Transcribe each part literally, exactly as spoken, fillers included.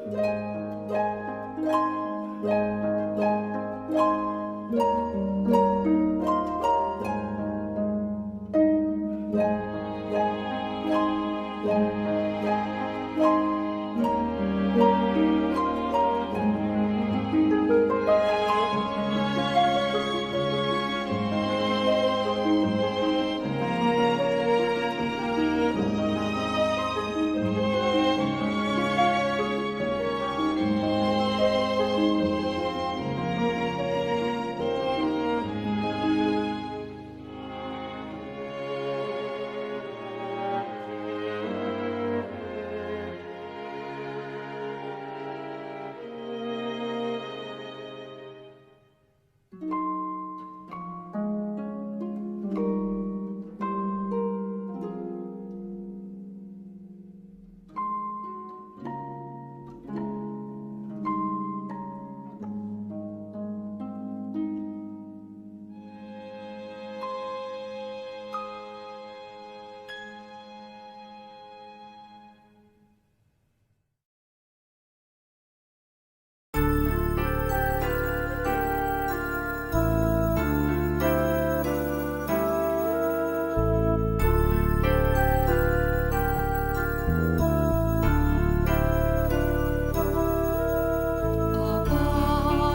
Aba,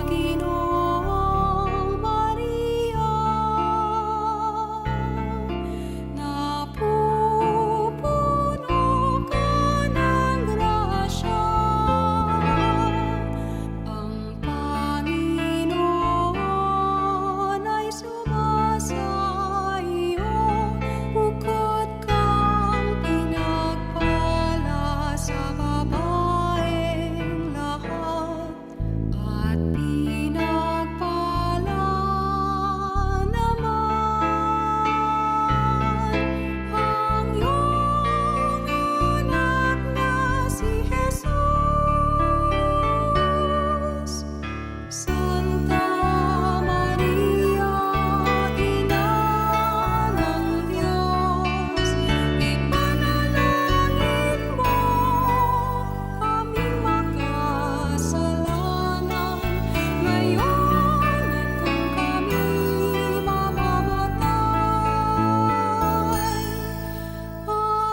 Ginung Maria, napupuno ka ng grasya, ang Panginoon ay sumasa iyo, bukod kang pinagpala sa babaeng lahat. At pinagpala naman ang iyong anak na si Jesus. Santa Maria, Ina ng Diyos, ipanalangin mo kaming makasalanan, ngayon at kung kami mamamatay. Amen.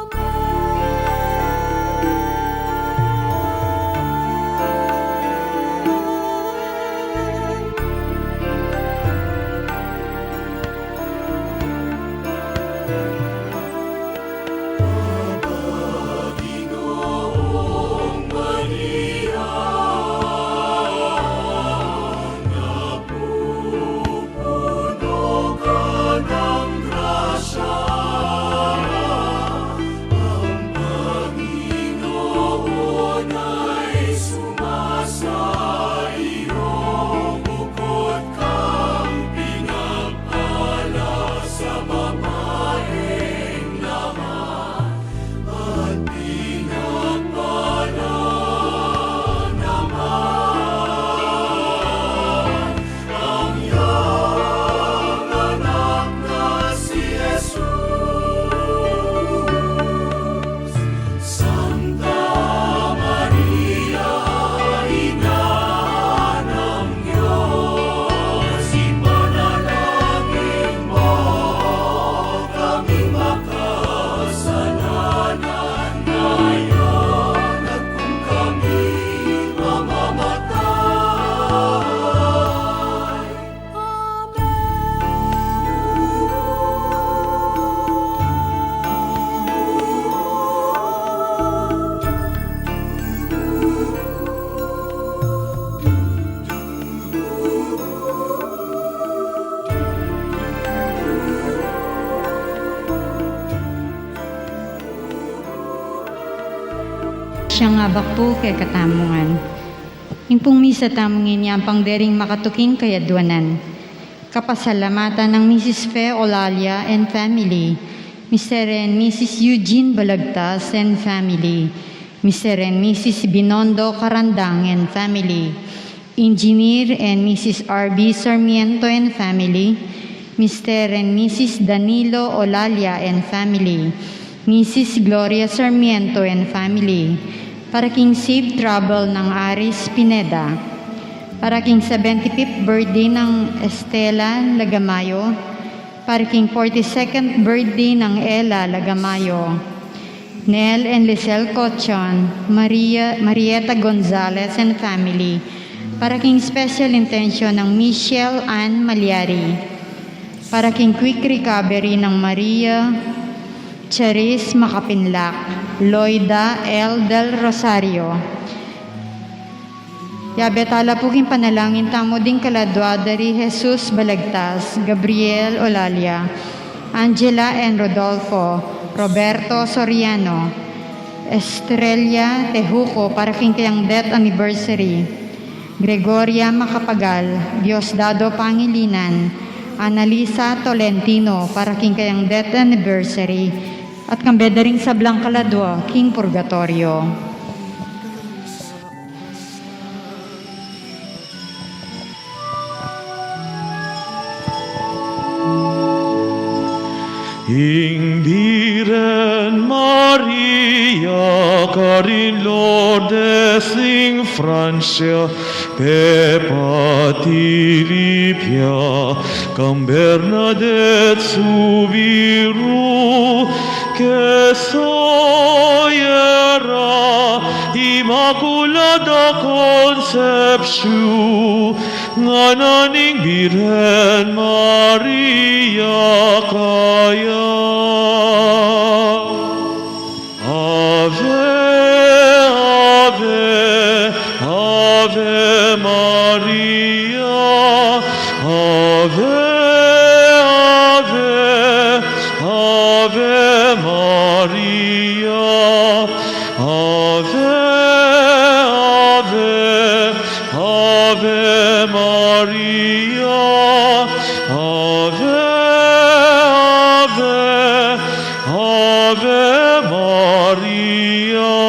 Santa Maria, Ina ng Diyos, ipanalangin mo kami makasalanan, ngayon at kung kami mamamatay. Siyang abak pu kekatamu ngan. Ing pung misa tamu ngeni ampang dering makatuking kayadwanan. Kapasalamatan nang Misis Fe Olalia and family, Mister and Misis Eugene Balagtas and family, Mister and Misis Binondo Karandang and family, Engineer and Misis R B Sarmiento and family, Mister and Misis Danilo Olalia and family, Misis Gloria Sarmiento and family, Para king safe travel nang Aris Pineda. Para king seventy-fifth birthday nang Estela Lagamayo. Para king forty-second birthday nang Ella Lagamayo. Nel and Lisel Cochon, Maria, Marieta Gonzalez and family. Para king special intention nang Michelle Ann Malyari. Para king quick recovery nang Maria Charis Makapinlak, Loida L. Del Rosario. Yabe tala pu king panalangin tamu ding kaladua da ri Jesus Balagtas, Gabriel Olalia, Angela and Rodolfo, Roberto Soriano, Estrella Tejuco para king kayang death anniversary, Gregoria Macapagal, Diosdado Pangilinan, Annalisa Tolentino para king kayang death anniversary, at kambe da ring sablang kaladua king purgatorio. Ing Birhen Maria karin Lourdes ning Francia, pepatili pia kang Bernadette Soubirous, ke soyera Immaculada Concepcion, ngana ning Birhen Maria kaya. Ave, ave, Ave Maria, Ave, Ave, Ave Maria, Ave, Ave, Ave Maria, Ave, Ave, Ave Maria.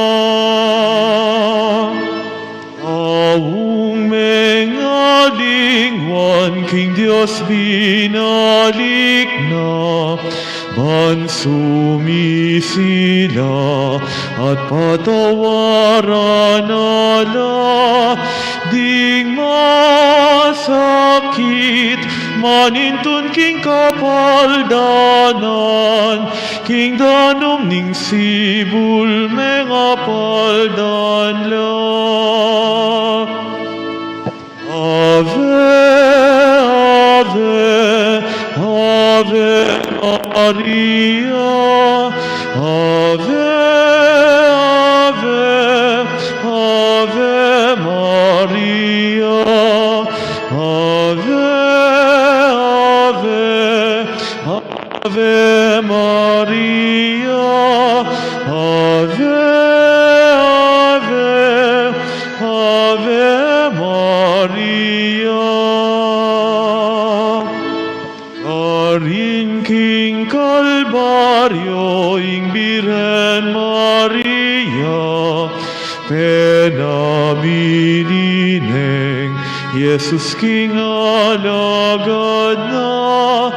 Aung mengalingwan king Dios binalik na, ban sumisila at patawaran na la ding masakit manintun king kapaldanan, king danum ning sibul mengapaldan la. Ave, Ave, Ave Maria, Ave, Ave, Ave Maria, Ave, Ave, Ave Maria, Ave, Ave, Ave Maria. Karin king Kalbaryo ing Birhen Maria, penamili neng Jesus king alagad na,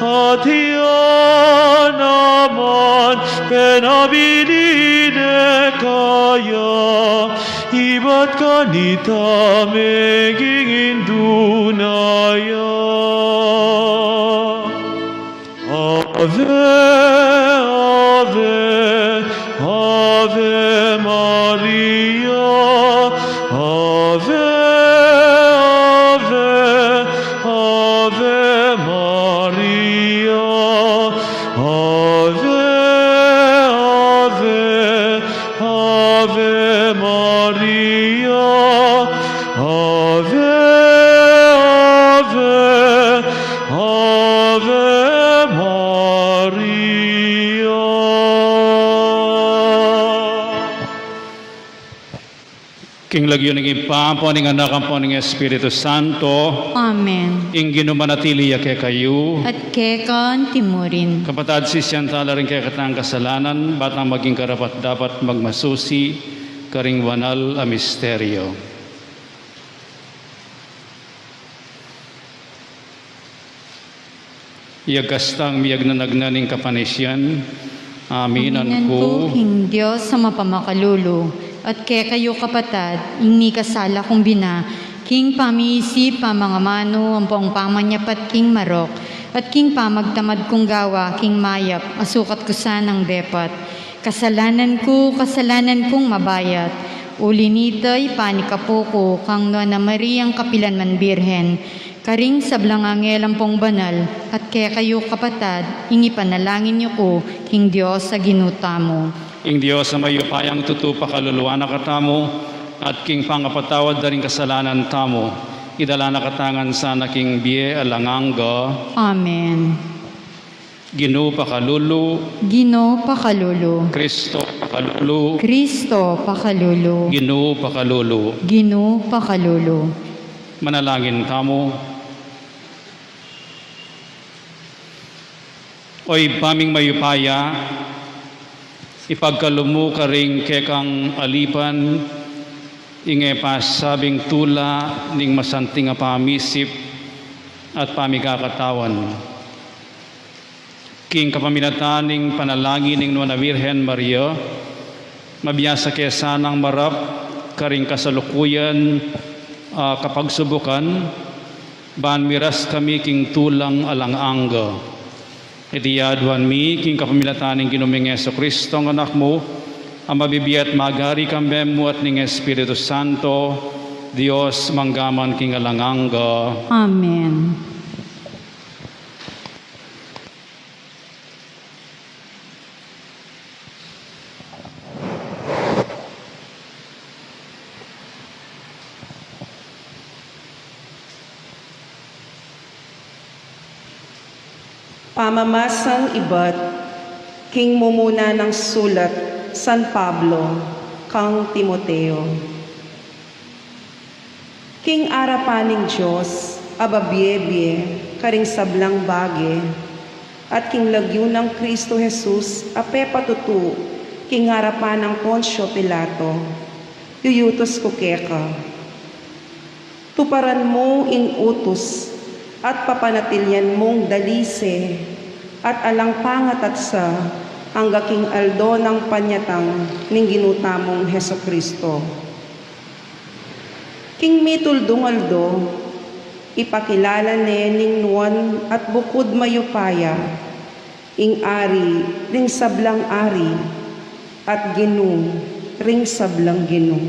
at iya naman penamili ne kaya, ibat kanita meging indu na ya. Ave, Ave, Ave Maria, Ave, Ave, Ave Maria, Ave, Ave, Ave Maria, Ave, Ave, Ave Maria. King lagyu ning Ibpa, ampo ning Anak, ampo ning Espiritu Santo. Amen. Ing Ginu manatili ya kekayu. At keka antimurin. Kapatad, sisian tala ring kekatang kasalanan, bang maging karapat-dapat magmasusi karing banal a misteryo. Iyagkas tang miyagnanagnan ning kapanisian, aminan ku king Dios a mapamakalulu, At kekayu kapatad, ing mikasala kung bina, king pamiisip, pamangamanu, ampong pamanyapat king marok, at king pamagtamad kung gawa king mayap, asukat ku sanang depat. Kasalanan ku, kasalanan kung mabayat. Uli nita, ipanikapu ku kang Nuan a Mariang kapilan man Birhen, karing sablang angel ampong banal, at kekayu kapatad, ing ipanalangin yu ku king Dios a Ginu tamu. Ing Dios a mayupayang tutu pakalulu na katamu, at king pangapatawad da ring kasalanan tamu, idala na katamu ngan sana king bie alang angga. Amen. Ginu pakalulu. Ginu pakalulu. Kristo pakalulu. Kristo pakalulu. Ginu pakalulu. Ginu pakalulu. Manalangin tamu. O Ibpa ming mayupaya, ipagkalub mu karing kekang alipan ing e pasabing tula ning masanting a pamisip at pamikakatawan. King kapamilatan ning panalangin ning Nuan a Birhen Maria, mabiasa ke sanang marap karing kasalukuyan a kapagsubukan, ban miras kami king tulang alang angga. Iti aduan mi king kapamilatan ning Ginu ming Jesucristo, ing Anak mu, a mabibie at magari kambe mu at ning Espiritu Santo, Dios, mangga man king alang angga. Amen. Pamamasang ibat king mumuna nang sulat San Pablo kang Timoteo. King arapan ning Dios a babie-bie karing sablang bage, at king lagyu nang Kristo Jesus a pepatutu king arapan nang Poncio Pilato, yuyutus ku keka. Tuparan mu ing utus at papanatilian mung dalise at alang pangatatsa angga king aldo nang panyatang ning Ginu tamung Jesucristo. King mituldung aldo, ipakilala ne ning Nuan at bukud mayupaya, ing Ari ring sablang ari, at Ginu ring sablang ginu.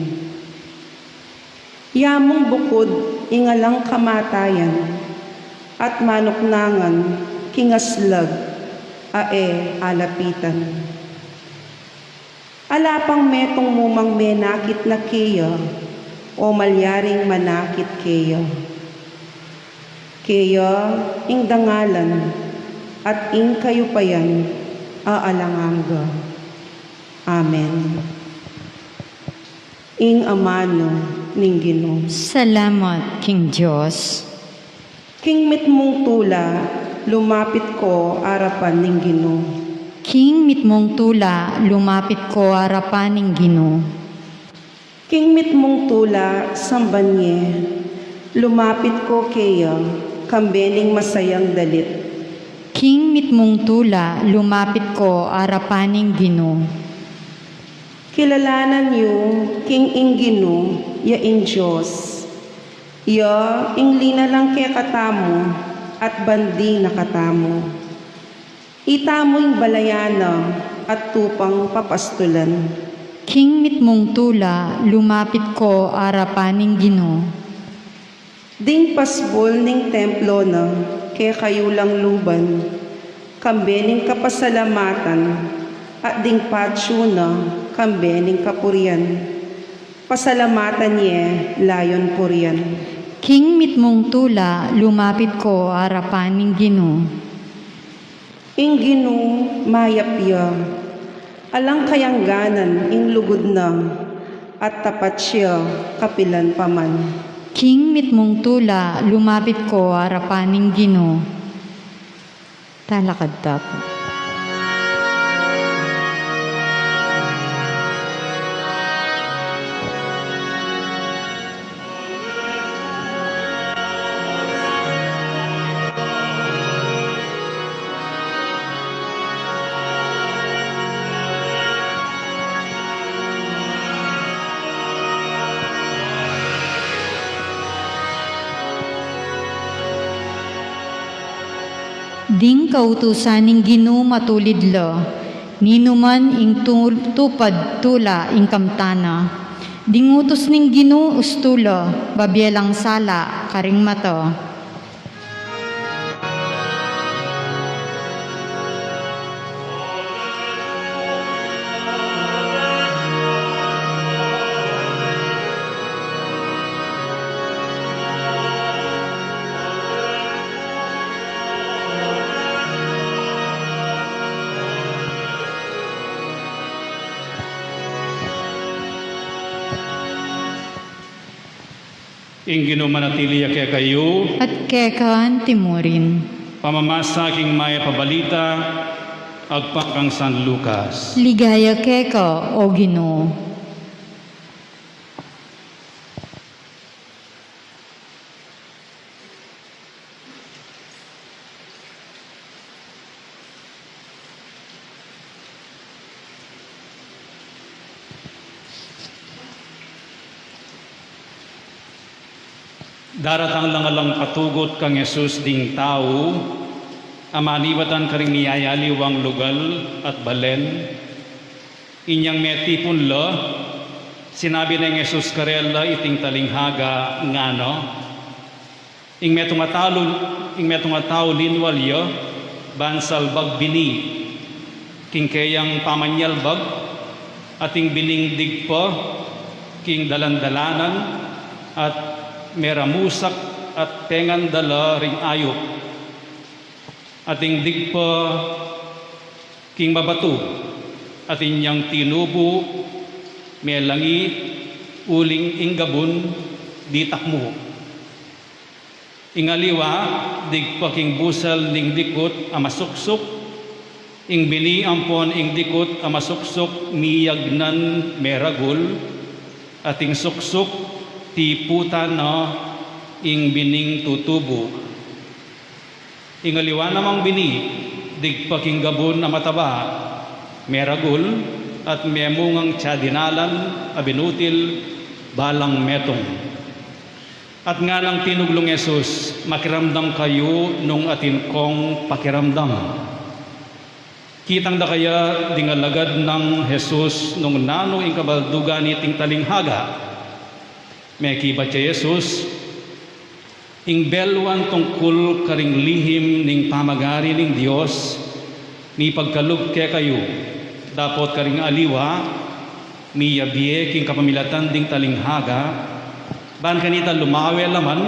Ya mung bukud ing alang kamatayan, at manuknangan king aslag a e alapitan. Ala pang metung mu mang menakit na keya, o malyaring manakit keya. Keya ing dangalan at ing kayupayan a alang angga. Amen. Ing amanu ning Ginu. Salamat king Dios. King mitmung tula, lumapit ko arapan ning Ginu. King mitmung tula, lumapit ko arapan ning Ginu. King mitmung tula, samban ye, lumapit ko keya, kambe ning masayang dalit. King mitmung tula, lumapit ko arapan ning Ginu. Kilalanan yu king ing Ginu ya ing Dios. Ya ing linalang kekatamu at bandi na katamu. Itamu ing balayan na at tupang papastulan. King mitmung tula, lumapit ko arapan ning Ginu. Ding pasbul ning templo na kekayu lang luban, kambe ning kapasalamatan, at ding patyu na kambe ning kapurian. Pasalamatan ye layun purian. King mitmung tula, lumapit ko arapan ning Ginu. Ing Ginu mayap ya, alang kayangganan ing lugud na, at tapat ya kapilan pa man. King mitmung tula, lumapit ko arapan ning Ginu. Talakad ta pu. Ding kautusan ning Ginu matulid la, ninuman ing tu-, tupad tula ing kamtan na. Ding utus ning Ginu ustu la, babie lang sala karing mata. Ing Ginu manatili ya kekayu. At keka antimurin. Pamamasa king Mayap a Balita agpang kang San Lucas. Ligaya keka, O Ginu. Daratang la nga lang patugut kang Jesus ding tau a manibatan karing miyayaliwang lugal at balen. Inyang metipun la, sinabi neng Jesus karela iting talinghaga ngana, Ing metung a tau, ing metung a tau linwal ya ban salbag bini king keyang pamanyalbag, at ing bining digpa king dalan-dalanan, at meramusak at pengan da la ring ayup. At ing digpa king mabatu, at inyang tinubu, melangi, uling ing gabun ditak mu. Ing aliwa, digpa king busal ning dikut a masuksuk, ing bini ampon ing dikut a masuksuk miyagnan meragul, at ing suksuk tiputan na ing bining tutubu. Ing aliwa namang bini, digpa king gabun a mataba, meragul, at memungang tsadinalan a binutil, balang metung. At nganang tinuglu nang Jesus, makiramdam kayu nung atin kong pakiramdam. Kitang da kaya ding alagad nang Jesus nung nanu ing kabaldugan niting talinghaga? Mekibat ya Jesus, ing belwan tungkul karing lihim ning pamagari ning Dios, mipagkalub kekayu, dapot karing aliwa, miyabie king kapamilatan ding talinghaga, ban kanita lumawe la man,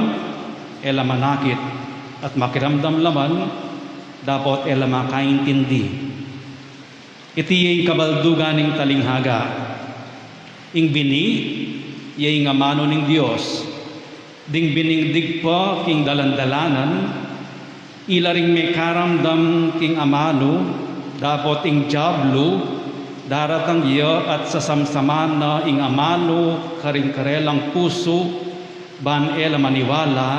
e la manakit, at makiramdam la man, dapot e la makaintindi. Iti ya ing kabaldugan ning talinghaga. Ing bini, ya ing amanu ning Dios. Ding bining digpa king dalan-dalanan, ila ring mekaramdam king amanu, dapot ing diablu, daratang ya at sasamsaman na ing amanu karing karelang pusu, ban e la maniwala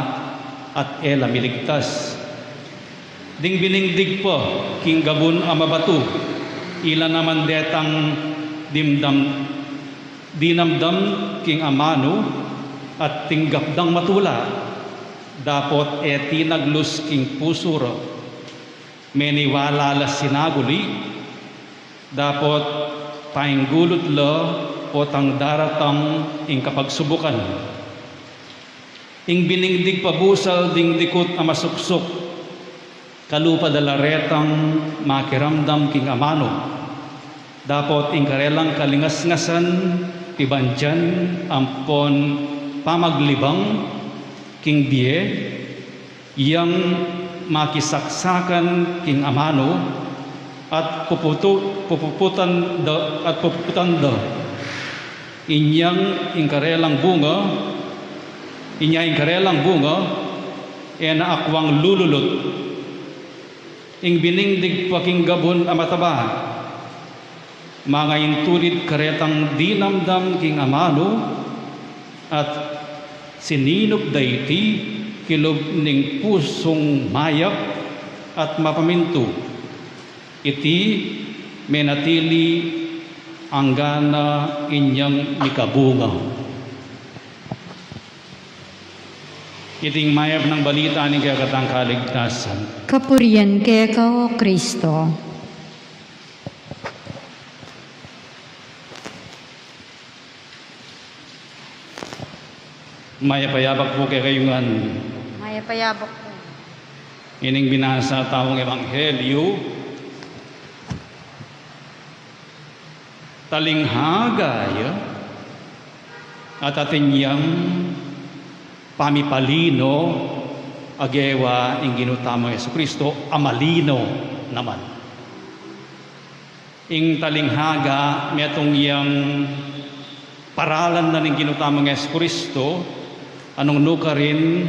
at e la miligtas. Ding bining digpa king gabun a mabatu, ila naman detang dimdam, dinamdam king amanu, at tinggap dang matula, dapot e tinaglus king pusu ra. Meniwala la sinaguli, dapot painggulut la potang daratang ing kapagsubukan. Ing bining digpa busal ding dikut a masuksuk, kalupa da la retang makiramdam king amanu. Dapot ing karelang kalingasngasan, pibandian, ampon pamaglibang king bie, yang makisaksakan king amanu, at puputu-, pupuputan da, at pupuputan da. Inyang ing karelang bunga, inya ing karelang bunga, e na akwang lululut. Ing bining digpa king gabun a mataba, mangaintulid karetang dinamdam king amanu, at sininup da iti kilub ning pusung mayap at mapamintu. Iti menatili anggana inyang mikabunga. Iting mayap nang balita ning kekatang kaligtasan. Kapurian keka, O Kristo. Mayap a yabak pu kekayu ngan. Mayap a yabak pu. Ining binasa tamung ebanghelyu, talinghaga ya at atin yang pamipalino a gewa ing Ginu tamung Jesucristo a malino naman. Ing talinghaga, metung yang paralan na ning Ginu tamung Jesucristo, a nung nukarin,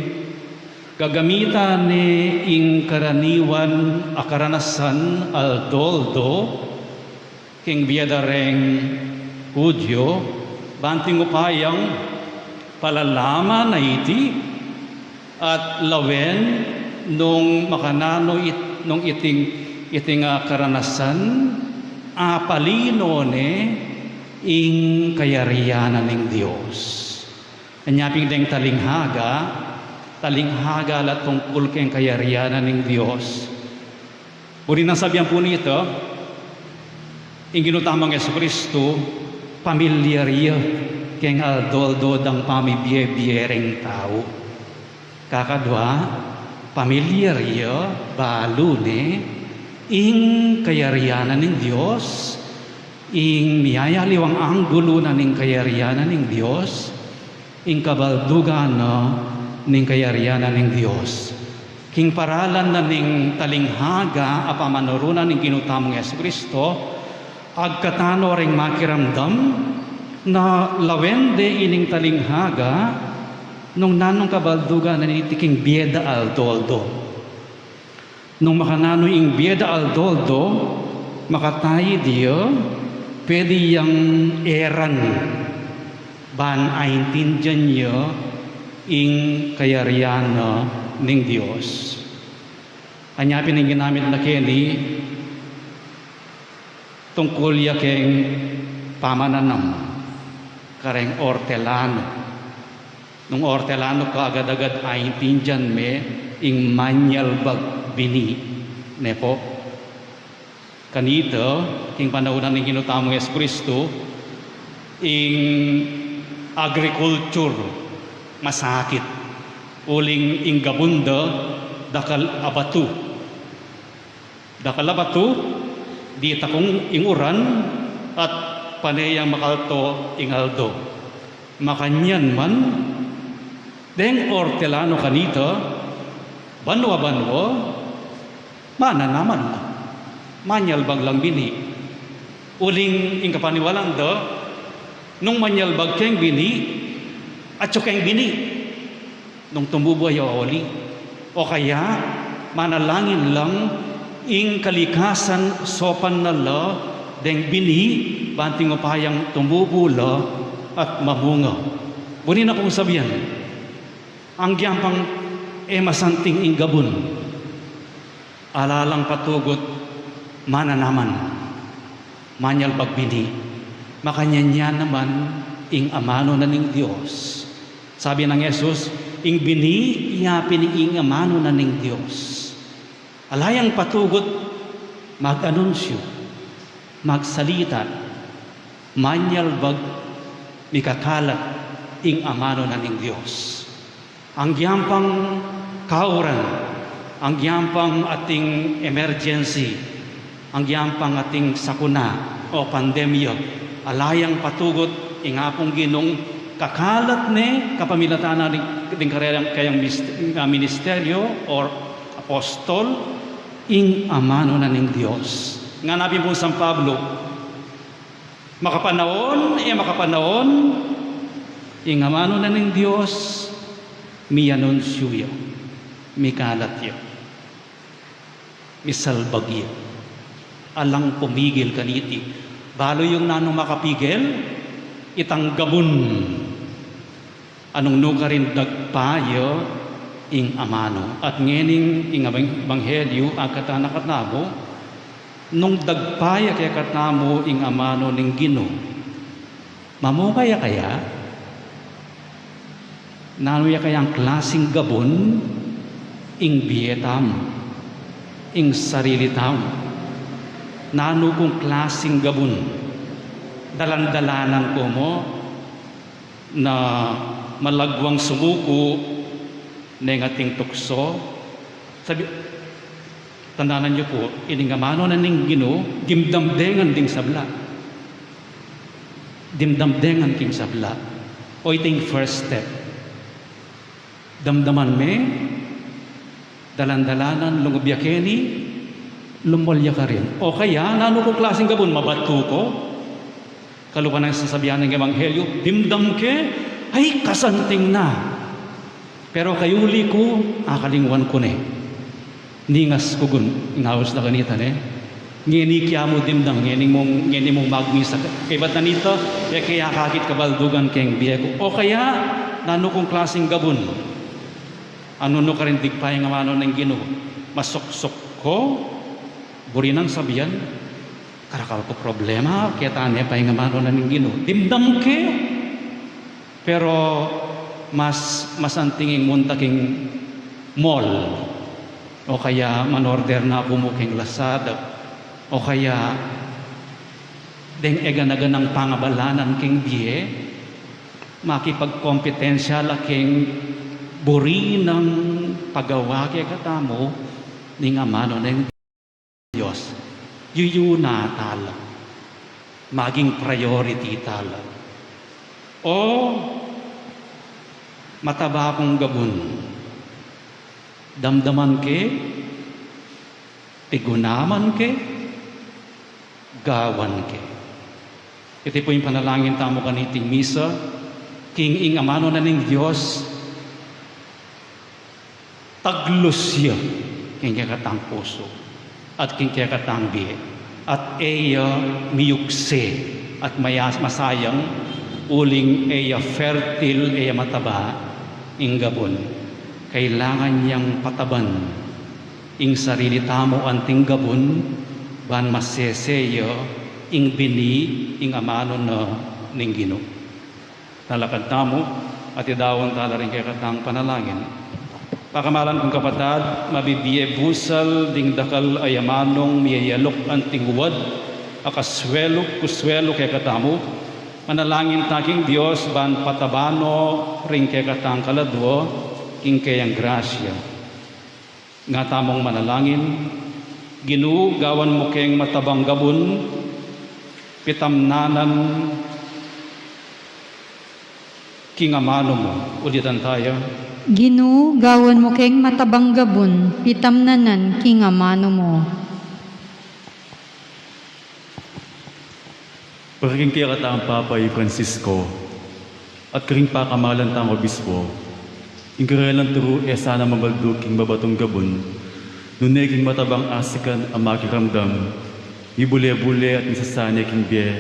gagamitan ne ing karaniwan a karanasan aldo-aldo, king bie da reng Hudyo, banting upayang palalaman na iti, at lawen nung makananu it-, nung iting, iting, ah, karanasan, apalino ne ing kayarian na ning Dios. Anya pin deng talinghaga, talinghaga la tungkul keng kayarian na ning Dios. Buri nang sabian pu nita, ing Ginu tamung Jesucristo, pamilyar ya keng aldo-aldo dang pamibie-bie reng tau. Kakadwa, pamilyar ya, balu ne, ing kayarian na ning Dios, ing miyayaliwang anggulu na ning kayarian na ning Dios, ing kabaldugan na ning kayarian na ning Dios. King paralan na ning talinghaga a pamanuru na ning Ginu tamung Jesucristo, agkatano reng makiramdam na lawen de ining talinghaga nung nanung kabaldugan na niti king bie da aldo-aldo. Nung makananu ing bie da aldo-aldo, makataid ya, pwede yang eran ban aintindian ya ing kayarian na ning Dios. Anya pin ing ginamit na keni, tungkul ya keng pamananam kareng ortelano. Nung ortelano ka, agad-agad aintindian me ing manyalbag bini, ne pu. Kanita, king panaun na ning Ginu tamung Jesucristo, ing agriculture masakit. Uling ing gabun da, dakal a batu. Dakal a batu, ditak ing uran, at pane yang makalto ing aldo. Makanyan man, deng ortelano kanita, banwa-banwa, mananaman la. Manyalbag lang bini. Uling ing kapaniwalan da, nung manyalbag keng bini, atyu keng bini. Nung tumubu ya oli. O kaya, manalangin lang ing kalikasan saupan na la deng bini, banting upayang tumubu la at mamunga. Buri na kung sabian, anggyang pang e masanting ing gabun, ala lang patugut mananaman, manyalbag bini. Makanyan ya naman ing amanu na ning Dios. Sabi nang Jesus, ing bini, iya pin ing amanu na ning Dios. Ala yang patugut mag-anunsyu, magsalita, manyalbag, mikakalat ing amanu na ning Dios. Anggyang pang kauran, anggyang pang ating emergency, anggyang pang ating sakuna o pandemya, ala yang patugut ing Apung Ginung kakalat ne kapamilatan na ding, ding kareng kayang mis-, ah, ministeryo or apostol, ing amanu na ning Dios. Ngana pin pu San Pablo, makapanaun, e makapanaun, ing amanu na ning Dios, mianunsyu ya, mikalat ya, misalbag ya. Alang pumigil kaniti. Balu yung nanung makapigil, itang gabun. Nung nukarin dagpa ya ing amanu. At ngening ing ebang-, ebanghelyu, agkatan na kanamu, nung dagpa ya kekatamu ing amanu ning Ginu, mamunga ya kaya? Nanu ya kayang klasing gabun ing bie tamu, ing sarili tamu? Nanu kung klasing gabun? Dalan-dalanan ku mu na malagwang sumuku neng ating tukso? Sabi, tandanan yu pu, ining amanu na ning Ginu, dimdam de ngan ding sabla. Dimdam de ngan king sabla. O, iti ing first step. Damdaman me, dalan-dalanan, lungub ya keni, lumwal ya karin. O kaya, nanu kung klasing gabun, mabatu ku? Kalupa nang sasabian ning ebanghelyu, dimdam ke, ay, kasanting na. Pero kayuli ku, akalingwan ku ne. Ningas ku gun, ing aus na kanita ne. Ngeni kya mu dimdam, ngeni mung, ngeni mung magmisa ka. Kaybat na nita, e ke akakit kabaldugan keng bie ku. O kaya, nanu kung klasing gabun? Anu nu karin digpa ing amanu ning Ginu? Masuksuk ku, buri nang sabian, karakal ku problema, keta ne pa ing amanu na ning Ginu. Dimdam ke, pero mas, mas anting ing munta king mall, o kaya manorder na ku mu king Lazada, o kaya deng egana-ganang pangabalanan king bie, makipagkompetensya la king buri nang pagawa kekatamu ning amanu ning Dios. Yuyuna tala. Maging priority tala. O mataba kung gabun, damdaman ke, pigunaman ke, gawan ke. Iti pu ing panalangin tamu kaniting misa, king ing amanu na ning Dios, taglus ya king kekatang pusu at king kekatang bie, at e ya miyukse at mayas-, masayang, uling e ya fertile, e ya mataba ing gabun. Kailangan yang pataban ing sarili tamu anting gabun, ban masese ya ing bini ing amanu na ning Ginu. Talakad tamu, at idaun tala ring kekatang panalangin. Pakamalan kung kapatad, mabibie busal ding dakal a amanung miyayaluk anting wad a kasuelu, kusuelu kekatamu, manalangin ta king Dios ban pataban no ring kekatang kaladua king keyang grasya. Nga tamung manalangin, Ginu, gawan mu keng matabang gabun, pitamnanan king amanu mu. Ulitan taya. Ginu, gawan mu keng matabang gabun, pitamnanan king amanu mu. Para king kekatang Papa i Francisco, at karing pakamalan tang obispo, ing karelang turu e sana mamalduk king mabatung gabun, nune king matabang asikan a makiramdam, mibule-bule at misasane king bie,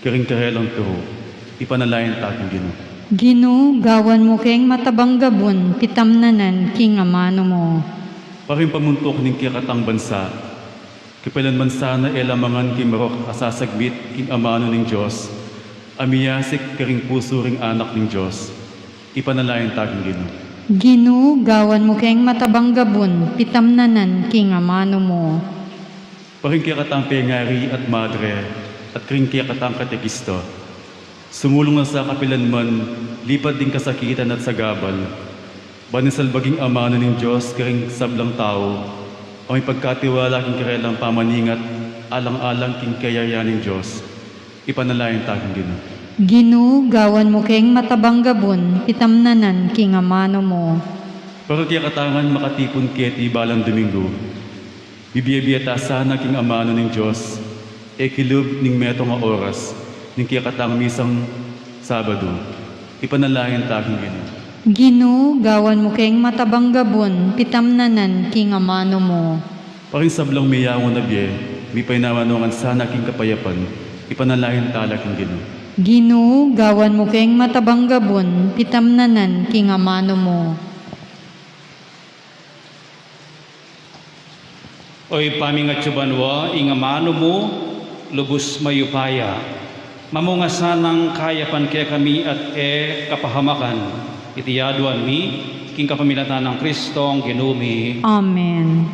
karing karelang turu, ipanalangin ta king Ginu. Ginu, gawan mu keng matabang gabun, pitamnanan king amanu mu. Para king pamuntuk ning kekatang bansa, kapilan man sana e la mangan king marok a sasagmit king amanu ning Dios, a miyasik karing pusu ring anak ning Dios, ipanalangin ta king Ginu. Ginu, gawan mu keng matabang gabun, pitamnanan king amanu mu. Para king kekatang pengari at madre, at karing kekatang katekista, sumulung na sa kapilan man, lipat ding kasakitan at sagabal, ban isalbag ing amanu ning Dios karing sablang tau, a mipagkatiwala king karelang pamaningat, alang-alang king kayarian ning Dios, ipanalangin ta king Ginu. Ginu, gawan mu keng matabang gabun, pitamnanan king amanu mu. Para kekatang makatipun keti balang Domingo, bibie-bie ta sana king amanu ning Dios, e kilub ning metung a oras ning kekatang misang Sabadu, ipanalangin ta king Ginu. Ginu, gawan mu keng matabang gabun, pitamnanan king amanu mu. Para king sablang meyangu na bie, mipaynawanungan sana king kapayapan, ipanalangin tala king Ginu. Ginu, gawan mu keng matabang gabun, pitamnanan king amanu mu. O Ibpa mi atsu ka banua, ing amanu mu lubus mayupaya. Mamunga sanang kayapan kekami at e kapahamakan. Iti aduan mi, king kapamilatan nang Kristong Ginu mi. Amen.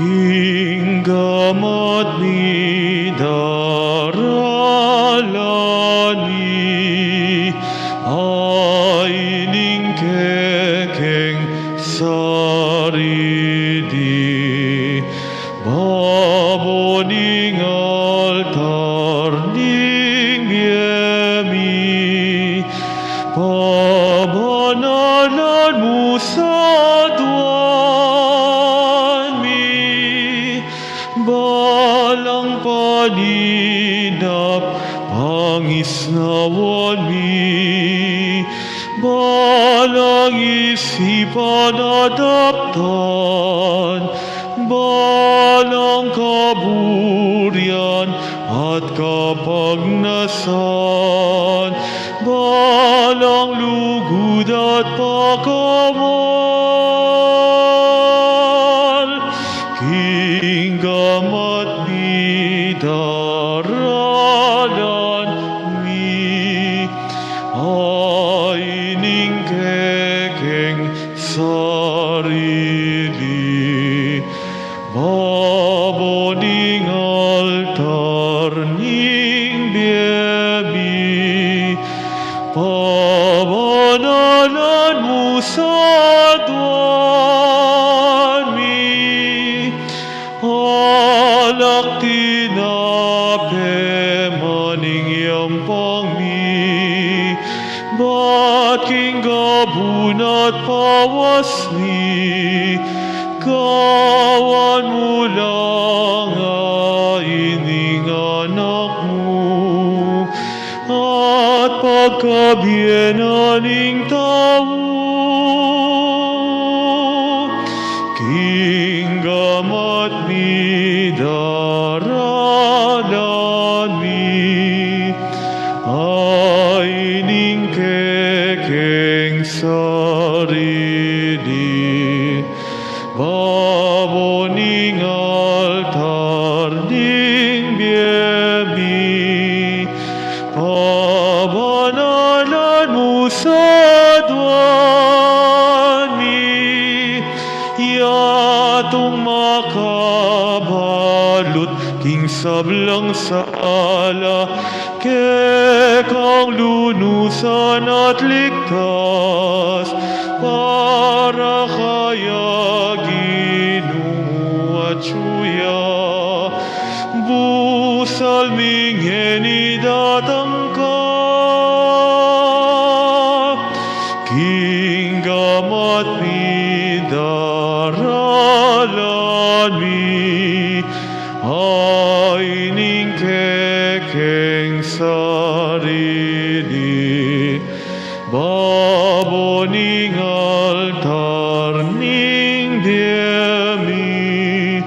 King gamat mi daralan mi, ay ning kekeng sarili, babo ning altar ning bie mi, pabanalan mu sa aduan mi, balang paninap pangisnawan mi, balang isipan at daptan, balang kaburian at kapagnasan, balang lugud at pakamal, king gamat mi daralan mi, ay ning kekeng sarili, babo ning altar ning bie mi, pabanalan mu sa aduan mi, alak tinape man ing yampang mi, bat king gabun at pawas mi, gawan mu lang a ining anak mu, at pagkabie na ning tau, king gamat mi daralan mi, ay ning kekeng sarili, babo ning altar ning bie mi, pabanalan mu sa aduan mi, yatung makabalut king sablang sala, kekang lunusan at ligtas, para kaya Ginu mu at atyu ya, busal mi ngeni datang ka, king gamat mi daralan mi, ay ning kekeng sarili, babo ning altar ning bie mi,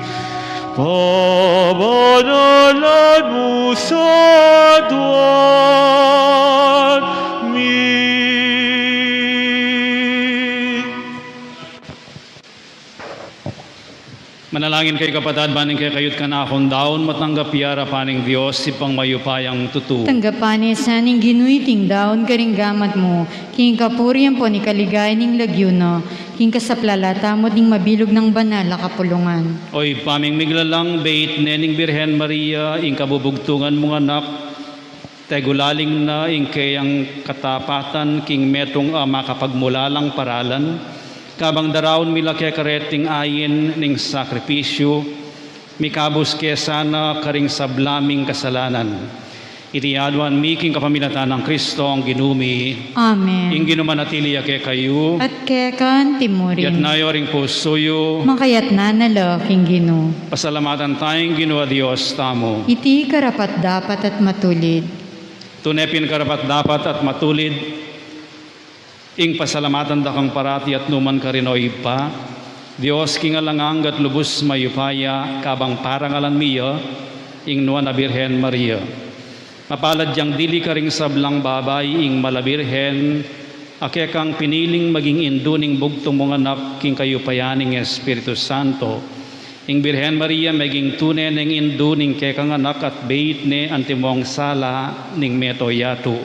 pabanalan mu sa aduan mi. Manalangin kayu, kapatad, ban ing kekayu't kanakung daun matanggap ya arapan ning Dios, Ibpang mayupayang tutu. Tanggapan na sa ning Ginu iting daun karing gamat mu, king kapurian ampon king kaligayan ning lagyu na, king kasaplalan tamu at ning mabilug nang banal a kapulungan. O Ibpa ming miglalang, beit ne ning Birhen Maria ing kabubugtungan mung anak, tegulaling na ing keyang katapatan king metung a makapagmulalang paralan, kabang daraun mi la keka reting ain ning sakripisyu, mikabus ke sana karing sabla ming kasalanan. Iti aduan mi king kapamilatan nang Kristong Ginu mi. Amen. Ing Ginu manatili ya kekayu. At keka mu rin. Itas yu ring pusu yu. Makatas na la king Ginu. Pasalamatan taya ing Ginu a Dios tamu. Iti karapat-dapat at matulid. Tune pin karapat-dapat at matulid ing pasalamatan da kang parati at nu man karin, o Ibpa, Dios king alang angga at lubus mayupaya, kabang parangalan mi ya ing nuan a Birhen Maria. Mapalad yang dili karing sablang babai ing Mala Birhen, a kekang piniling maging indu ning bugtung mung anak king kayupayan ning Espiritu Santo. Ing Birhen Maria meging tune neng indu ning kekang anak at beit ne antimong sala ning meto yatu.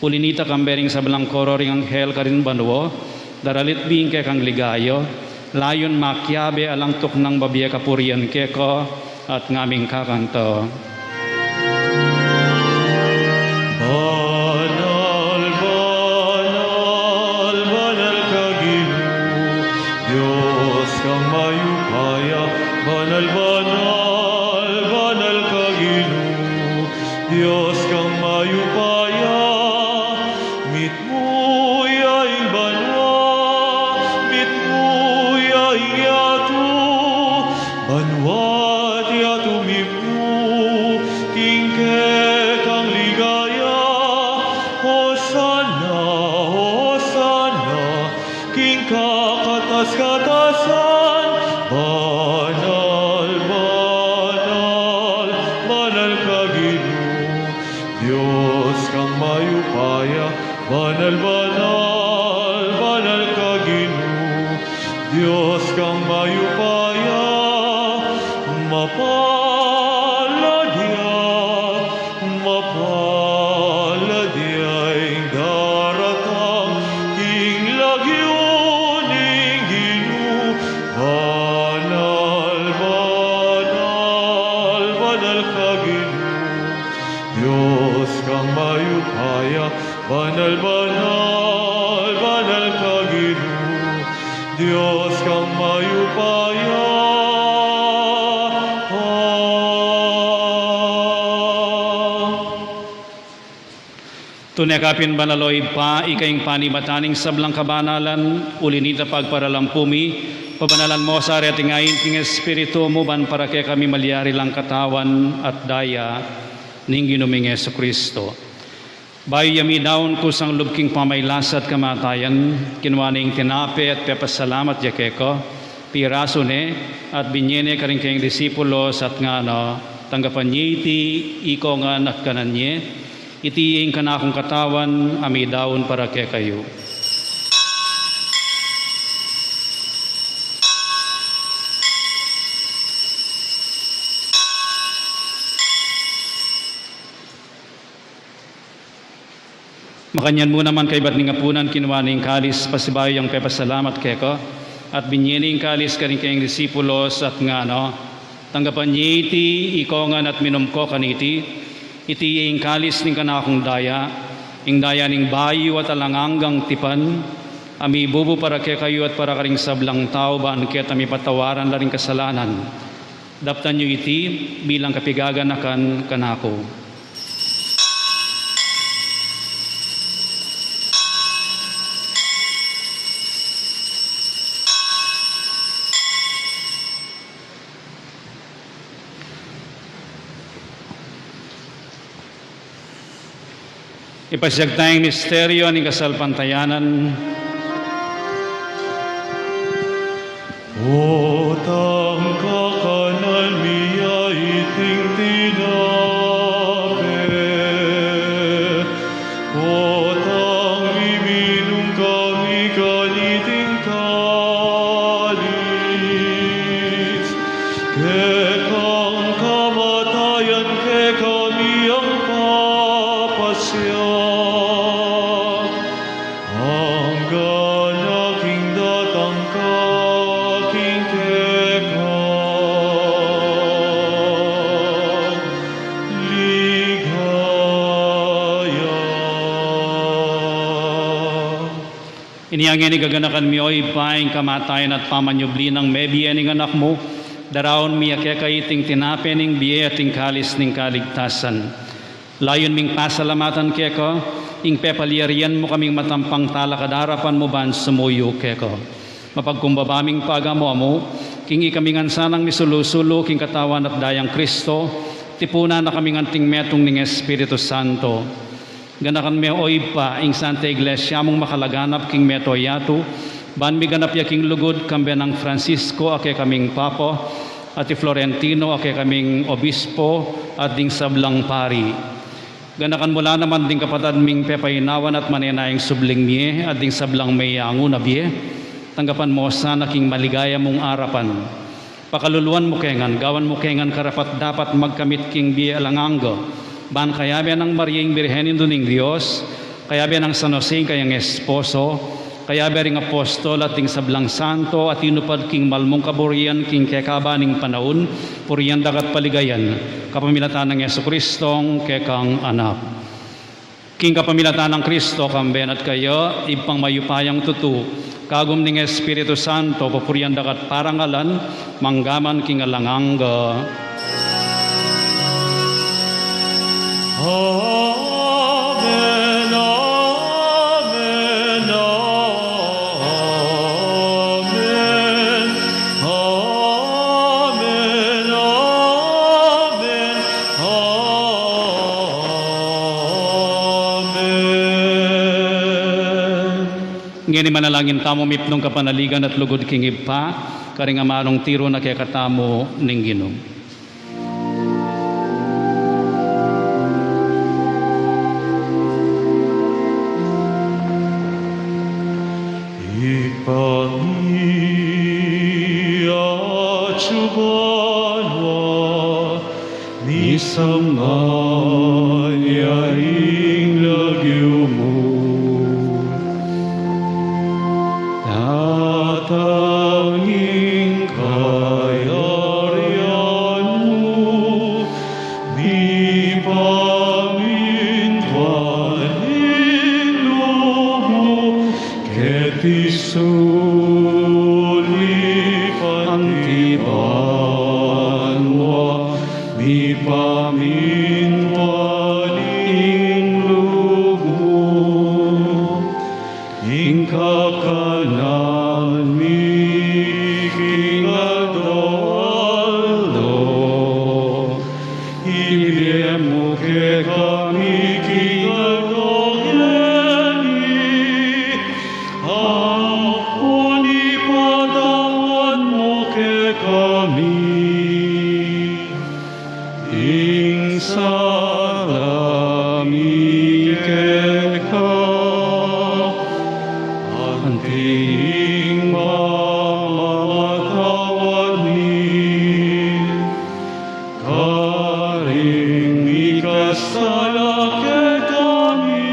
Uli nita kambe ring sablang koro ring anghel karin banua, daralit bi ing kekang ligaya, layun makiabe alang tuknang babie kapurian keka, at ngaming kakanta. Banal, banal, banal ka Ginu, Dios kang mayupaya, banal, banal, banal ka Ginu, Dios kang mayupaya, mitmu ya ing banua, mitmu ya ing yatu, banua't yatu mitmu, king kekang ligaya, Hosanna, Hosanna, king kakatas-katasan, banal, banal, banal ka Ginu, Dios kang mayupaya, banal, banal, banal ka Ginu, Dios kang mayupaya, mapalad ya, mapalad ya ing daratang king lagyu ning Ginu, banal, banal, banal ka Ginu, Dios kang mayupaya, banal, banal, banal ka Ginu, Dios kang mayupaya. Tune ka pin banal, o Ibpa, ika ing panibatan ning sablang kabanalan, uli nita pagparalampu mi, pabanalan mo sa reting ain king Espiritu mu ban para kekami malyari lang katawan at daya ning Ginu ming Jesucristo. Bayu ya midaun kusang lub king pamagkasakit at kamatayan, kinua ne ing tinape at pepasalamat ya keka, pirasu ne, at binie ne karing kayang disipulos at ngana, tanggapan ye iti, ikong ngan at kanan ye, iti ing kanakung katawan a midaun para kekayu. Makanyan mu naman kaybat ning apunan, kinua ne ing kalis, pasibayu yang pepasalamat keka, at binie ne ing kalis karing kayang disipulos at ngana, tanggapan ye iti, ikong ngan at minum ko kaniti, iti ye ing kalis ning kanakung daya, ing daya ning bayu at alang anggang tipan, a mibubu para kekayu at para karing sablang tau ban keta mipatawaran la ring kasalanan. Daptan yu iti bilang kapigaganakan kanaku. Ipasiag taya ing misteryu ning kasalpantayanan. Potang kakanan mi ya iting tinape, potang miminum kami kaniting kalis, kekang kamatayan kekami yang papasiag, anggang king datang ka king kekang ligaya. Inya ngeni gaganakan mi, o Ibpa, ing kamatayan at pamanyubli nang mebie ning Anak mu, daraun mi ya keka iting tinape ning bie at ing kalis ning kaligtasan. Layun ming pasalamatan keka ing pepalyarian mu kaming matampang talakad king arapan mu ban sumuyu keka. Mapagkumbaba ming pagamu-amu king ikami ngan sanang misulu-sulu king katawan at dayang Kristo, tipunan na kaming anting metung ning Espiritu Santo. Ganakan me, o Ibpa, ing Santa Iglesia mung makalaganap king meto yatu, ban miganap ya king lugud kambe nang Francisco a kekaming Papa, at i Florentino a kekaming Obispo, at ding sablang pari. Ganakan mu la naman ding kapatad ming pepainawan at manenayang subling mie, at ding sablang meyangu na bie, tanggapan mu sana king maligaya mung arapan. Pakaluluan mu ke ngan, gawan mu ke ngan karapat-dapat magkamit king bie alang angga, ban kayabe nang Maria ing Birhen Indu ning Dios, kayabe nang San Jose ing kayang esposo, kayabe ring apostol at ding sablang santo a tinupad king malmung kaburian king kekaba ning panaun, purian da ka at paligayan, kapamilatan nang Jesucristong kekang Anak. King kapamilatan nang Kristo, kambe na at kaya, Ibpang mayupayang tutu, kagum ning Espiritu Santo, pupurian da ka at parangalan, mangga man king alang angga. Amen, amen, amen. Amen, amen, amen. Ngeni manalangin tamu mipnung kapanaligan at lugud king Ibpa, karing amanung tiru na kekatamu ning Ginu. Ibpa mi, atsu ka banua, misamban ya ing lagyu mu. Datang ing kayarian mu, mipamintuan ing lub mu, keti sulip anti banua, mipamintuan ing lub mu. Ing kakanan mi king aldo-aldo, ibie mu kekami king aldo ngeni, ampon ipatawad mu kekami ing sala mi keka, anti ing pamamatawad mi karing mikasala kekami.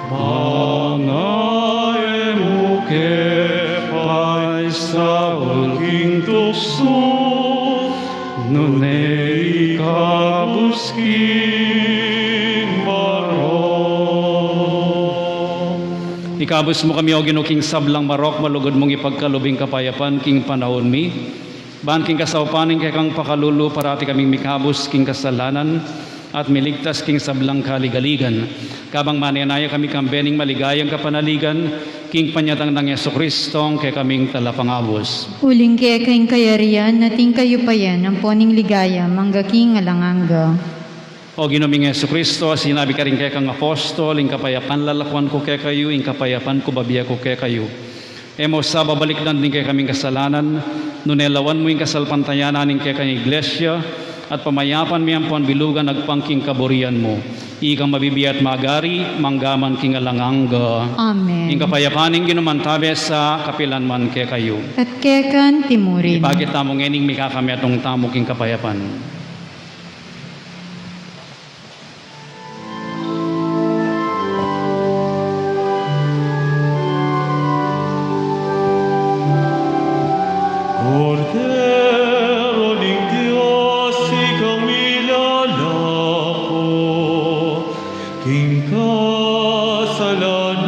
Manga e mu ke paisaul king tuksu, nune ikabus king marok. Ikabus mu kami, O Ginu, king sablang marok, malugud mung ipagkalub ing kapayapan king panaun mi. Ban king kasaupan ning kekang pakalulu, parati kaming mikabus king kasalanan at miligtas king sablang kaligaligan. Kabang manenaya kami kambe ning maligayang kapanaligan, king panyatang nang Jesucristong kekaming Talapangabus. Uling keka ing kayarian at ing kayupayan, ampon ing ligaya, mangga king alang angga. O Ginu ming Jesucristo, a sinabi karing kekang apostol, ing kapayapan lalakuan ku kekayu, ing kapayapan ku babie ku kekayu. E mu sa babalikdan ding kekaming kasalanan, nune lawan mu ing kasalpantayanan ning kekang Iglesia, at pamayapan mi ampon bilugan agpang king kaburian mu. Ikang mabibie at magari, mangga man king alang angga. Amen. Ing kapayapan ning Ginu mantabe sa kapilan man kekayu. At keka naman murin. Ipakit tamu ngening mikakametung tamu king kapayapan. Kordero ning Dios, ika ing milalako king kasalanan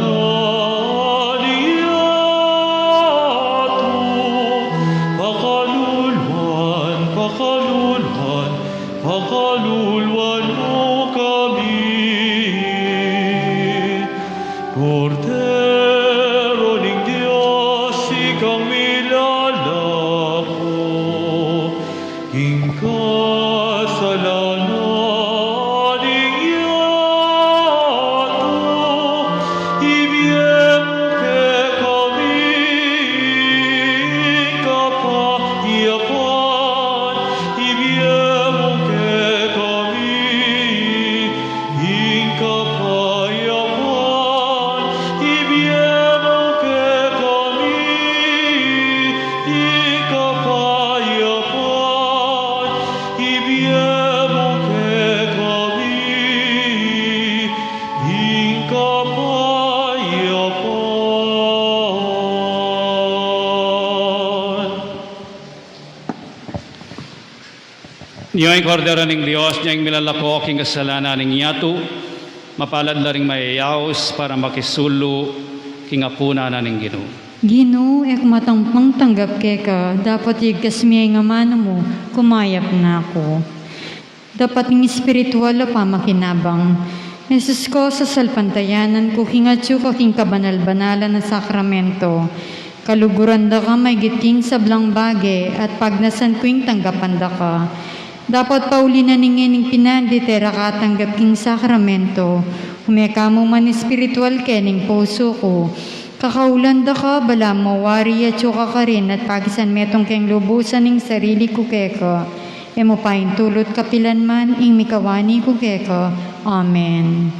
ning yatu. Pakaluluan, pakaluluan, Nia ing Kordero ning Dios, nia ing milalako king kasalanan ning yatu. Mapalad la ring mayayaus para makisulu king apunan na ning Ginu. Ginu, e ku matampang tanggap keka, dapot igkas mi ing amanu mu, kumayap na ku. Dapat ning espiritual a pamakinabang. Jesus ko, sasalpantayanan ku king atyu ka king kabanal-banalan a sakramento. Kaluguran da ka maigit king sablang bage, at pagnasan ku ing tanggapan da ka. Dapot pauli na ning ngening pinandit e ra ka tanggap king sakramento, ume ka mu man espiritual kening pusu ku. Kakaulan da ka, balamu wari atyu ka karin, at pagisan metung keng lubusan ing sarili ku keka. E mu pa intulut kapilan man ing mikawani ku keka. Amen.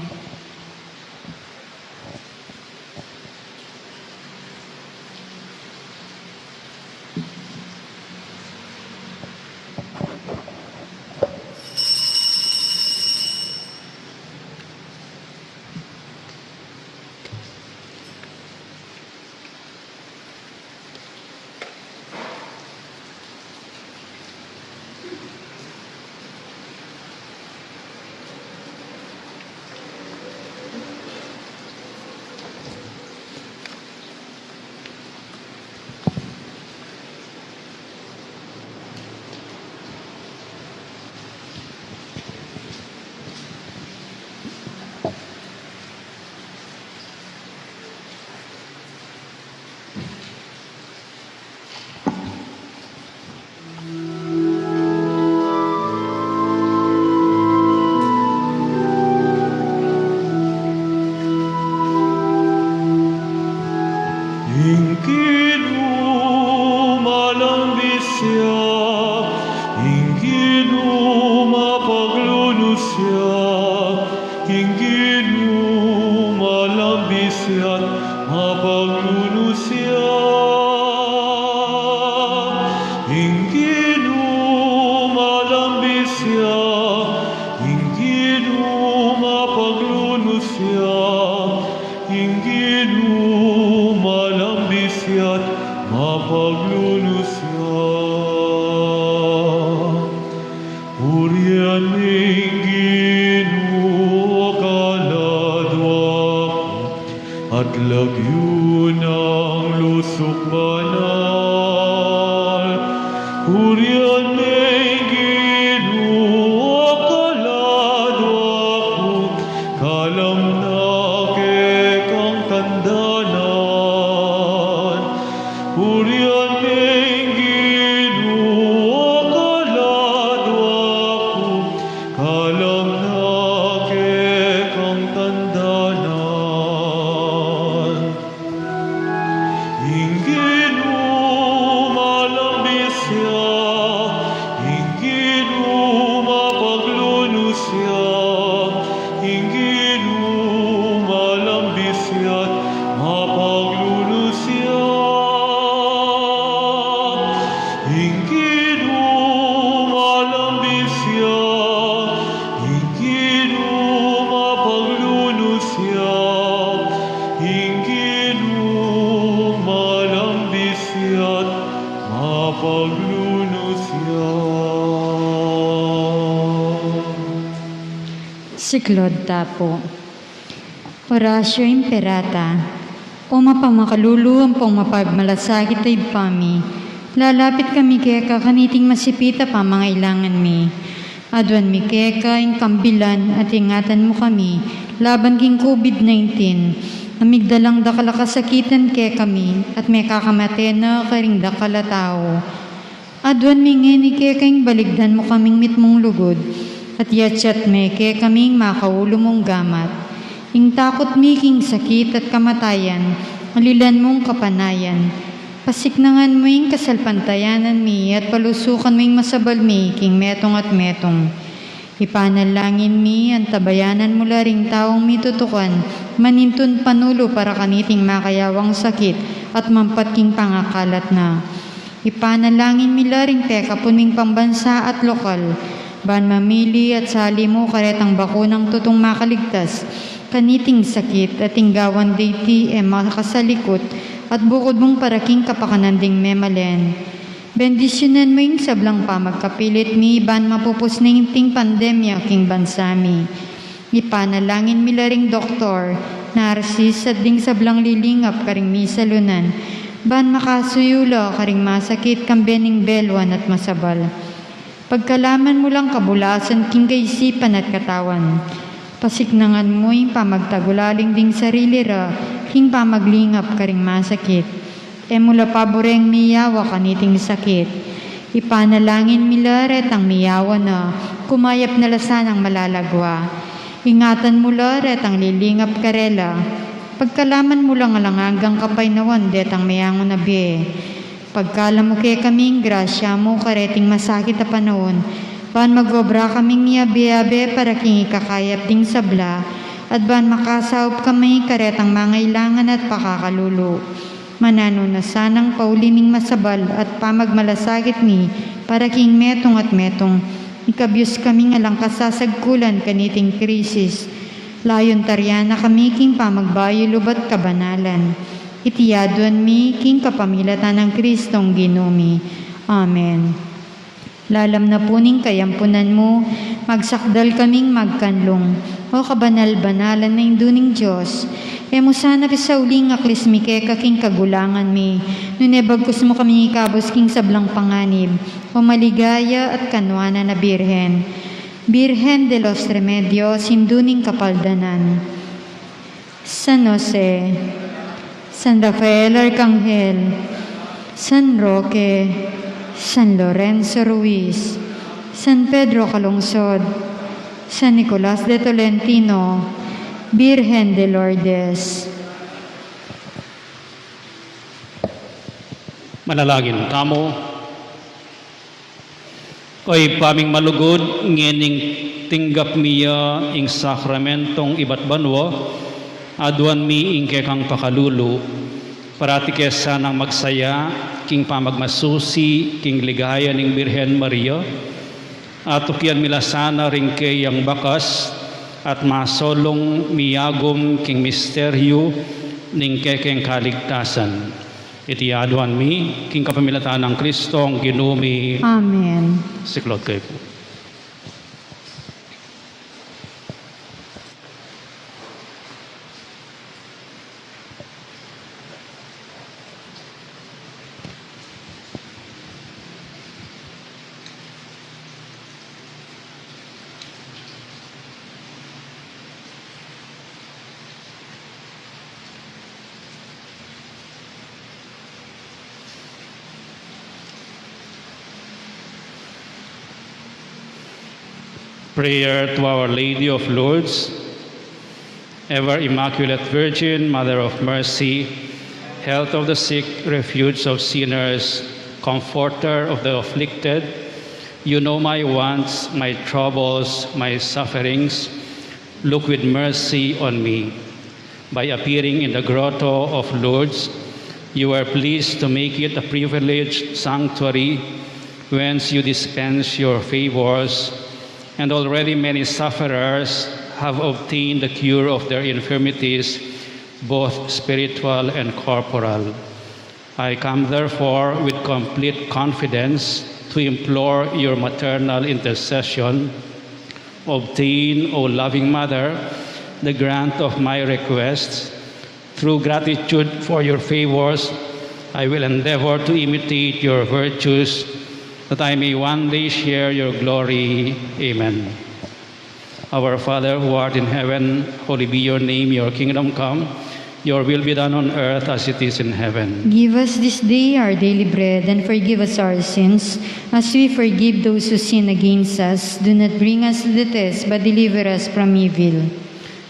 Ing Ginu malambis ya, ing Ginu mapaglunus ya, ing Ginu malambis ya, mapaglunus ya. Ing Ginu malambis ya, ing Ginu mapaglunus ya, ing Ginu malambis ya, mapaglunus ya. Purian ing Ginu, kaladua ku, at lagyu nang lusuk banal. Purian ing Ginu, kaladua ku, kalam na kekang tandanan. Purian ing Ginu, kaladua ku, kalam na kekang tandanan. Ing Ginu malambis ya, ing Ginu mapaglunus ya, ing Ginu malambis ya, mapaglunus ya. Ing Ginu malambis ya, ing Ginu mapaglunus ya, ing Ginu malambis ya, mapaglunus ya. Siklaud ta pu. Oratio Imperata. O mapamakalulu ampong mapagmalasakit a Ibpa mi, lalapit kami keka kaniting masipit a pamangailangan mi. Aduan mi keka ing kambilan at ingatan mu kami laban king COVID nineteen, a migdalang dakal a kasakitan kekami at mekakamate na karing dakal a tau. Aduan mi ngeni keka ing baligdan mu kaming mitmung lugud, at yatyat me kekami ing makaulu mung gamat. Ing takut mi king sakit at kamatayan, alilan mung kapanayan. Pasiknangan mu ing kasalpantayanan mi, at palusukan mu ing masabal mi king metung at metung. Ipanalangin mi, antabayanan mu la ring taung mitutukan, manintun panulu para kaniting makayawang sakit at mampat king pangakalat na. Ipanalangin mi la ring pekapun ming pambansa at lokal, ban mamili at sali mu karetang bakunang tutung makaligtas kaniting sakit at ing gawan diti e makasalikut at bukud mung para king kapakanan ding memalen. Bendisyunan mu ing sablang pamagkapilit mi ban mapupus na ing pandemya king bansa mi. Ipanalangin mi la ring doktor, narsis, at ding sablang lilingap karing misalunan, ban makasuyu la karing masakit kambe ning belwan at masabal. Pagkalaman mu lang kabulasan king kaisipan at katawan. Pasiknangan mu ing pamagtagulaling ding sarili ra king pamaglingap karing masakit. E mu la paburen miyawa kaniting sakit. Ipanalangin mi la retang miyawa na, kumayap na la sanang malalagwa. Ingatan mu la retang lilingap karela. Pagkalaman mu lang alang anggang kapaynawan detang meangu na bie. Pagkalam mu kekaming grasya mu kareting masakit a panaun, ban mag-obra kaming miyabe-abe para king ikakayap ding sabla, at ban makasaup kami karetang mangailangan at pakakalulu. Mananu na sanang pauli ning masabal at pamagmalasakit mi para king metung at metung. Ikabyus kaming alang kasasagkulan kaniting krisis. Layun tarian na kami king pamagbayu lub at kabanalan. Iti aduan mi king kapamilatan nang Kristong Ginu mi. Amen. Lalam na pu ning kayampunan mu, magsakdal kaming magkanlung. O kabanal-banalan a Indu ning Dios, e mu sana pisauli ing aklis mi keka king kagulangan mi, nune bagkus mu kami ikabus king sablang panganib, o maligaya at kanuanan a Birhen. Birhen de los Remedios, Indu ning Kapaldanan. San Jose, San Rafael Arcangel, San Roque, San Lorenzo Ruiz, San Pedro Calungsod, San Nicolas de Tolentino, Birhen de Lourdes. Manalangin tamu. O Ibpa ming malugud, ngening tinggap mi ya ing sakramentong ibat banua, aduan mi ing kekang pakalulu. Parati ke sanang magsaya king pamagmasusi king ligaya ning Birhen Maria. Atukian mi la sana ring keyang bakas at masolung miyagum king misteryu ning kekeng kaligtasan. Iti aduan mi king kapamilatan nang Kristong Ginu mi. Amen. Siklaud kayu pu. Prayer to Our Lady of Lourdes. Ever Immaculate Virgin, Mother of Mercy, Health of the sick, Refuge of sinners, Comforter of the afflicted, you know my wants, my troubles, my sufferings. Look with mercy on me. By appearing in the grotto of Lourdes, you were pleased to make it a privileged sanctuary whence you dispense your favors, and already many sufferers have obtained the cure of their infirmities, both spiritual and corporal. I come, therefore, with complete confidence to implore your maternal intercession. Obtain, O loving Mother, the grant of my requests. Through gratitude for your favors, I will endeavor to imitate your virtues, that I may one day share your glory. Amen. Our Father who art in heaven, holy be your name. Your kingdom come. Your will be done on earth as it is in heaven. Give us this day our daily bread, and forgive us our sins, as we forgive those who sin against us. Do not bring us to the test, but deliver us from evil.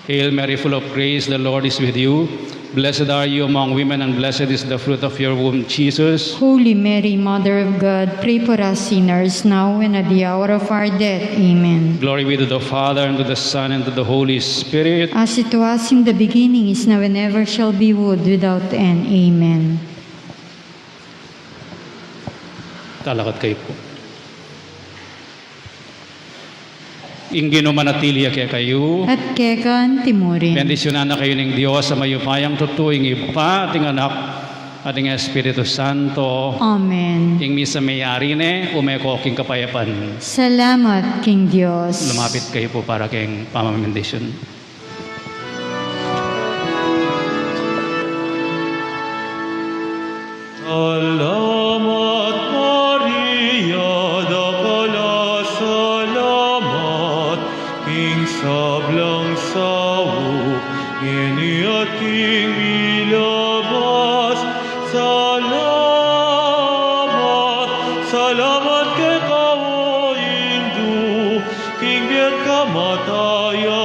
Hail Mary, full of grace, the Lord is with you. Blessed are you among women, and blessed is the fruit of your womb, Jesus. Holy Mary, Mother of God, pray for us sinners, now and at the hour of our death. Amen. Glory be to the Father, and to the Son, and to the Holy Spirit. As it was in the beginning, is now, and ever shall be, world without end. Amen. Talakad kayu pu. Ing Ginu manatili ya kekayu. At keka anti mu rin. Bendisyunan na kayu ning Dios a mayupayang tutu, ing Ibpa, at ing Anak, At ing Espiritu Santo. Amen. Ing misa meyari ne, ume ko king kapayapan. Salamat king Dios. Lumapit kayu pu para king pamamendisyon. Salamat, Maria, dakal a salamat, king sablang saup, ngeni at king milabas. Salamat, salamat keka, o Indu, king bie at kamatayan.